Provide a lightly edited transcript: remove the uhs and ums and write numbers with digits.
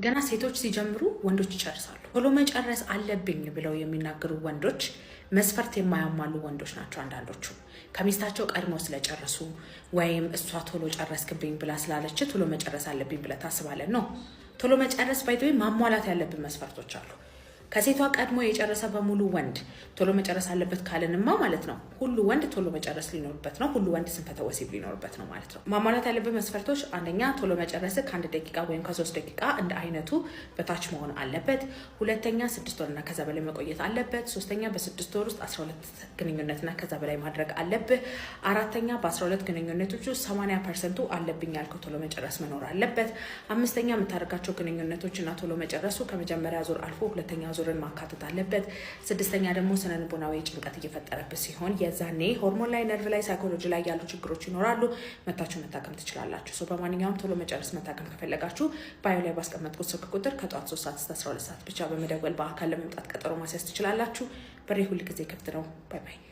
ገና ሴቶች ሲጀምሩ ወንዶች ይጨርሳሉ። ቶሎ መጨረስ አለብኝ ብለው የሚናገሩ ወንዶች መስፈርት የማያሟሉ ወንዶች ናቸው። አንዳንዶቹ ከሚስታቸው ቀድመው ስለጨረሱ ወይም እሷ ቶሎ ጨረስክብኝ ብላ ስላለች ቶሎ መጨረስ አለብኝ ብለህ ታስባለህ። ነው ቶሎ መጨረስ by the way ማሟላት ያለብን መስፈርቶች አሉ። ከሴቷ ቀድሞ የጨረሰ በሙሉ ወንድ ቶሎ መጨረስ አለበት ካልንማ ማለት ነው ሁሉ ወንድ ቶሎ መጨረስ ሊኖርበት ነው። ሁሉ ወንድ ስንፈተ ወሲብ ሊኖርበት ነው ማለት ነው። ማሟላት ያለብን መስፈርቶች አንደኛ ቶሎ መጨረስ ከ1 ደቂቃ ወይም ከ3 ደቂቃ እንደ አይነቱ በታች መሆን አለበት። ሁለተኛ 6 ወርና ከዛ በላይ መቆየት አለበት። ሶስተኛ በ6 ወር ውስጥ 12 ግንኙነትና ከዛ በላይ ማድረግ አለብህ። አራተኛ በ12 ግንኙነቶች ውስጥ 80% ኡ አለብኝ ያልከው ቶሎ መጨረስ መኖር አለበት። አምስተኛ የምታደርጋቸው ግንኙነቶች እና ቶሎ መጨረሱ ከመጀመሪያ ዙር አልፎ ሁለተኛ ዙርን ማካተት አለበት። ስድስተኛ ደግሞ ስነልቦናዊ ጭንቀት እየፈጠረብህ ሲሆን የዛኔ ሆርሞን ላይ፣ ነርቭ ላይ፣ ሳይኮሎጂ ላይ ያሉ ችግሮች ይኖራሉ። መታችሁ መታከም ትችላላችሁ። So በማንኛውም ቶሎ መጨረስ መታከም ከፈለጋችሁ bio ላይ ባስቀመጥኩት ስልክ ቁጥር ከጠዋት 3 ሰዓት እስከ 12 ሰዓት ብቻ በመደወል በአካል ለመምጣት ቀጠሮ ማስያዝ ትችላላችሁ። በሬ ሁል ጊዜ ክፍት ነው። Bye bye።